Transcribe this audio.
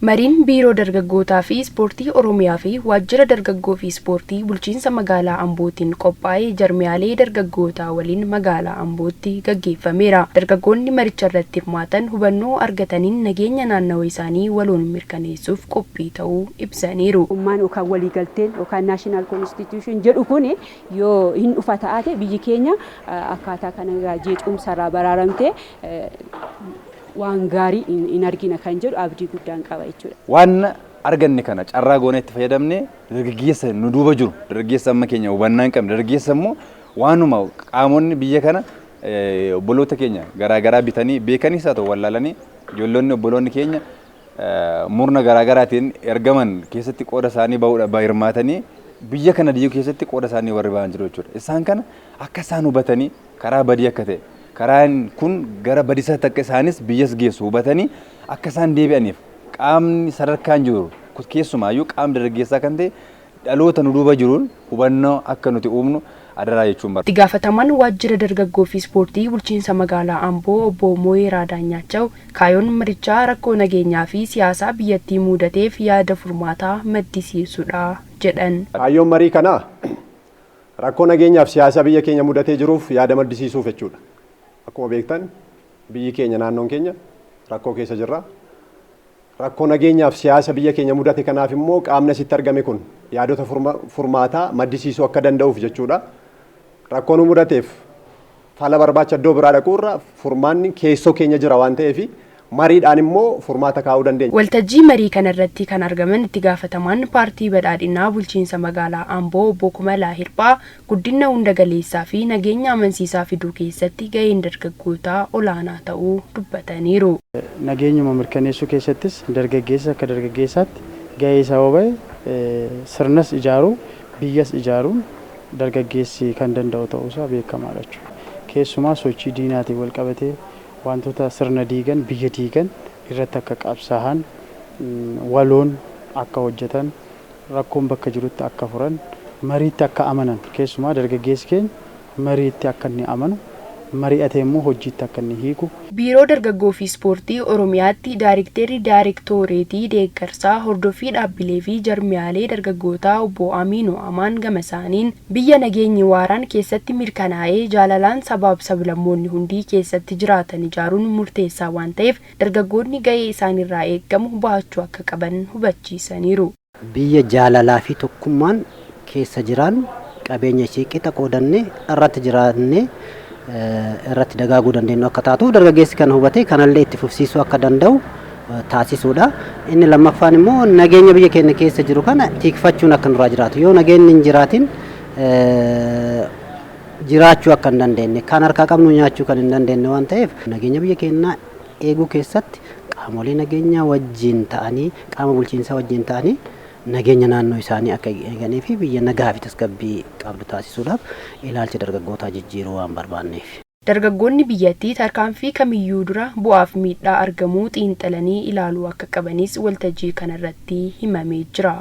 Mariin Biiroo Dargaggootaa fi Ispoortii Oromiyaa fi Waajjira Dargaggoo fi Ispoortii Bulchiinsa Magaalaa Ambootiin qophaa'e jarmiyaalee dargaggootaa waliin magaalaa Ambootti gaggeeffameera. Dargaggoonni maricharratti hirmaatan hubannoo argataniin nageenya naannawa isaanii waloon mirkaneessuuf qophii ta'uu ibsaniiru. Ummaan yookaan waliigalteen yookaan national constitution jedhu kun yoo hin dhufa ta'ate, biyyi keenya akkaataa kana jeequmsarraa baraaramtee waan gaarii hin argina kan jedhu abdii guddaan qaba jechuudha. Waan arganne kana carraa goonee itti fayyadamne, dargaggeessa nu duuba jiru, dargaggeessa amma keenya hubannaa hin qabne, dargaggeessa immoo waanuma qaamonni biyya kana obboloota keenya garaagaraa bitanii, beekanis haa ta'u wallaalanii, ijoollonni obboloonni keenya murna garaagaraatiin ergaman keessatti qooda isaanii bahuudha hirmaatanii biyya kana diiguu keessatti qooda isaanii warri bahan jiru jechuudha. Isaan kana akka isaan hubatanii, karaa badii akka ta'e, karaan kun gara badisaatti akka isaanis biyyas geessu hubatanii akka isaan deebi'aniif, qaamni sadarkaan jiru, keessumaayyuu qaamni dargaggeessaa kan ta'e, dhaloota nu duuba jiruun hubannoo akka nuti uumnu adaraa jechuun barbaada. Itti gaafatamaan Waajjira Dargaggoo fi Ispoortii Bulchiinsa Magaalaa Amboo Obbo Mooyeraa Daanyaachaw kaayyoon marichaa rakkoo nageenyaa fi siyaasaa biyyattii mudateef yaada furmaataa maddisiisuudha jedhan. Kaayyoon marii kanaa rakkoo nageenyaaf siyaasaa biyya keenya mudatee jiruuf yaada maddisiisuuf jechuudha. Akkuma beektan biyyi keenya, naannoon keenya rakkoo keessa jirra. Rakkoo nageenyaaf siyaasa biyya keenya mudate kanaaf immoo qaamni asitti argame kun yaadota furmaataa maddisiisuu akka danda'uuf jechuudha. Rakkoo nu mudateef fala barbaacha iddoo biraa dhaquurra furmaanni keessoo keenya jira waan ta'eef, mariidhaan immoo furmaata kaa'uu dandeenya. Waltajjii marii kanarratti kan argaman itti gaafatamaan Paartii Badhaadhinaa Bulchiinsa Magaalaa Amboo Obbo Kumalaa Hirphaa guddina hunda galeessaa fi nageenya amansiisaa fiduu keessatti gaheen dargaggootaa olaanaa ta'uu dubbataniiru. Nageenyuma mirkaneessuu keessattis dargaggeessa akka dargaggeessaatti gahee isaa yoo bahe, sirnas ijaaruu, biyyas ijaaruun dargaggeessi kan danda'u ta'uusaa beekamaadha jechuudha. Keessumaa sochii diinaatiin wal qabatee wantoota sirna diigan, biyya diigan irratti akka qabsaa'an, waloon akka hojjetan, rakkoon bakka jirutti akka furan, mariitti akka amanan, keessumaa dargaggeessi keenya mariitti akka inni amanu, mari'atee immoo hojiitti akka inni hiiku. Biiroo Dargaggoo fi Ispoortii Oromiyaatti Daayirikteerri Daayiriktoreetii Deeggarsaa Hordoffii Dhaabbilee fi Jarmiyaalee Dargaggootaa Obbo Amiinuu Amaan gama isaaniin biyya nageenyi waaraan keessatti mirkanaa'ee jaalalaan sabaaf sablammoonni hundi keessatti jiraatan ijaaruun murteessaa waan ta'eef, dargaggoonni gahee isaanirraa eeggamu bahachuu akka qaban hubachiisaniiru. Biyya jaalalaa fi tokkummaan keessa jiraannu, qabeenya ishee qixa qoodannee irratti jiraannee irratti dagaaguu dandeenyu akka taatuuf, dargaggeessi kana hubatee kanallee itti fufsiisuu akka danda'u taasisuudha. Inni lammaffaan immoo nageenya biyya keenya keessa jiru kana tikfachuun akka nurraa jiraatu, yoo nageenyi hin jiraatin jiraachuu akka hin dandeenye, kan harkaa qabnu nyaachuu kan hin dandeenye waan ta'eef, nageenya biyya keenyaa eeguu keessatti qaamolee nageenyaa wajjin ta'anii, qaama bulchiinsaa wajjin ta'anii nageenya naannoo isaanii akka eeganii fi biyya nagaa fi tasgabbii qabdu taasisuudhaaf ilaalcha dargaggootaa jijjiiruu waan barbaanneef. Dargaggoonni biyyattii tarkaanfii kamiyyuu dura bu'aaf miidhaa argamuu xiinxalanii ilaaluu akka qabanis waltajjii kanarratti himamee jira.